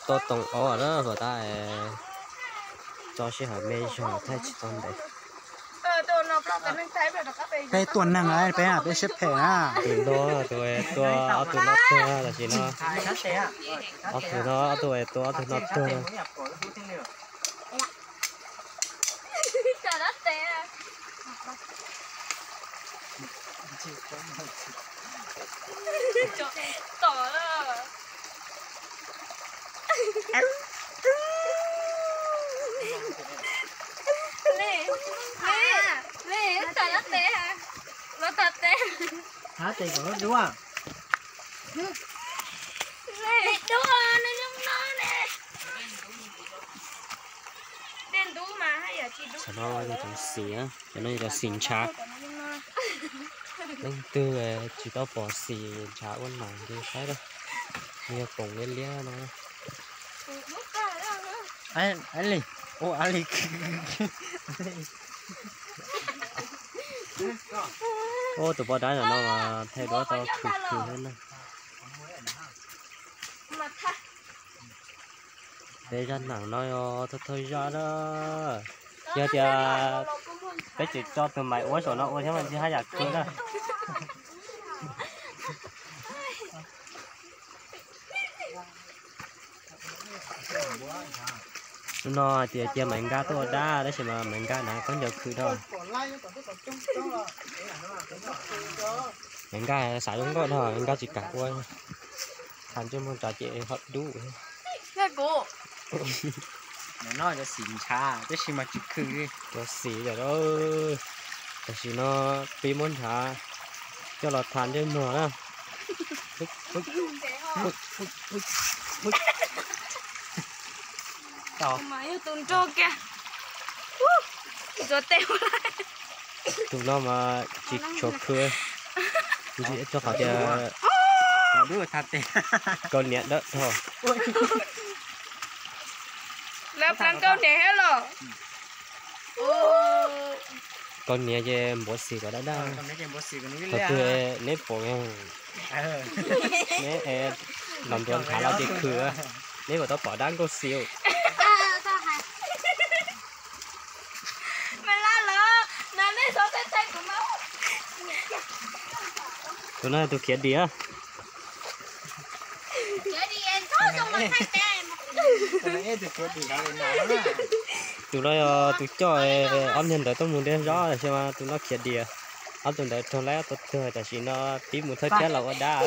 Tua toom ob lawm, hluas tab tso sij hawm me zog thaij tsis tau ntev. Peb tuaj neeg lawm peb, peb siab phem na. Tus no tus tua ob tug no tuag tam sim no. Ob tug no ob tug tua ob tug no tuag. Qhov no yog cov xim, cov no yog cov xim ntshav. Leej twg tsis tau pom xim ntshav ua nas ces saib lawm, nws yog koom liab liab no. Ua tus poj dab no mas thaij duab tau khwv khwv thiab na. Peb zaj nam no yog thawj thawj zaj na. Yog tias peb tseem tso tus maiv ua saum no ua thiab mas ntshe haj yam khwv na. Hnub no hais tias cia Maiv Nkaj tuaj ua dab tab sis mas Maiv Nkaj na khaub ncaws khwv dhau. Maiv Nkaj xav zoo nkauj dhau, Maiv Nkaj tsis kam ua, thav ntsej muag nrad ces ho dub. Cov xim yom, tam sim no pib muab nrad coj los thav ntsej muag na. Tus no mas tsis tshua khwv, rau qhov tias kaus hniav dawb dhau. Lawv pheej kaus hniav thiab los? Kaus hniav ces npuav xim kom dab dab. Thaum twg neb pom, neb los ntuav nrad los ces khwv, neb puas tau pom dab nkauj xim. Tus no yog tus khiav dim. Tus no yog tus coj ob niag ntawd tuaj mus de zaub, tab sis mas tus no khiav dim. Ob tug ntawd raug laib ob tug tuag, tam sim no pib mus thawj thiab los ua dab.